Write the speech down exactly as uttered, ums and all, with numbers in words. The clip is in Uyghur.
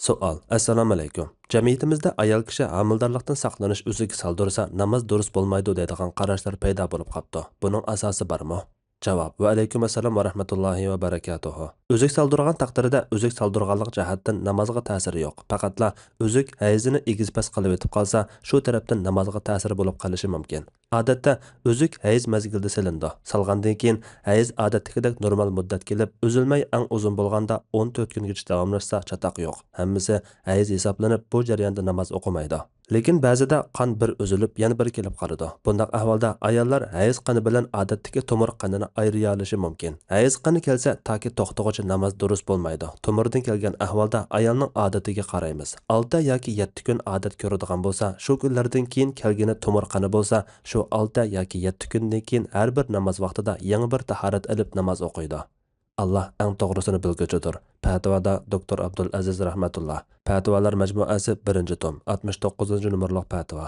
سوئال. ئەسسالامۇئەلەيكۇم. جەمئىيىتىمىزدە ئايال كىشى ھامىلىدارلىقتىن ساقلىنىش ئۈزۈك سالدۇرسا، ناماز دۇرۇس بولمايدۇ دەيدىغان قاراشلار پەيدا بولۇپ قاپتۇ. بۇنىڭ ئاساسى بارمۇ؟ جاۋاب. ۋەئەلەيكۇم ئەسسالام ۋە رەھمەتۇللاھى ۋە بەرەكاتۇھۇ. ئۈزۈك سالدۇرغان تەقدىرىدە ئۈزۈك سالدۇرغانلىق جەھەتتىن نامازغا تەسىرى يوق. پەقەتلا ئۈزۈك ھەيزىنى ئېگىز-پەس قىلىۋېتىپ قالسا، شۇ تەرەپتىن نامازغا تەسىرى بولۇپ قېلىشى مۇمكىن. ئادەتتە ئۈزۈك ھەيز مەزگىلىدە سېلىنىدۇ. سالغاندىن كېيىن ھەيز ئادەتتىكىدەك نورمال مۇددەت كېلىپ، ئۈزۈلمەي ئەڭ ئۇزۇن بولغاندا ئون تۆت كۈنگىچە داۋاملاشسا چاتاق يوق. ھەممىسى ھەيز ھېسابلىنىپ، بۇ جەرياندا ناماز ئوقۇمايدۇ. لېكىن بەزىدە قان بىر ئۈزۈلۈپ، يەنە بىرى كېلىپ قالىدۇ. بۇنداق ئەھۋالدا ئاياللار ھەيز قېنى بىلەن ئادەتتىكى تومۇر قېنىنى ئايرىيالىشى مۇمكىن. ھەيز قېنى كەلسە، تاكى توختىغۇچە ناماز دۇرۇس بولمايدۇ. تومۇردىن كەلگەن ئەھۋالدا ئايالنىڭ ئادىتىگە قارايمىز. ئالتە ياكى يەتتە كۈن ئادەت كۆرىدىغان بولسا، شۇ كۈنلەردىن كېيىن كەلگىنى تومۇر قېنى بولسا، شۇ ئالتە ياكى يەتتە كۈندىن كېيىن ھەر بىر ناماز ۋاقتىدا يېڭى بىر تاھارەت ئېلىپ ناماز ئوقۇيدۇ. ئاللا ئەڭ توغرىسىنى بىلگۈچىدۇر. پەتىۋادا دوكتور ئابدۇلئەزىز رەھمەتۇللا. پەتىۋالار مەجمۇئەسى، بىرىنچى توم، ئاتمىش توققۇزىنچى نومۇرلۇق پەتىۋا.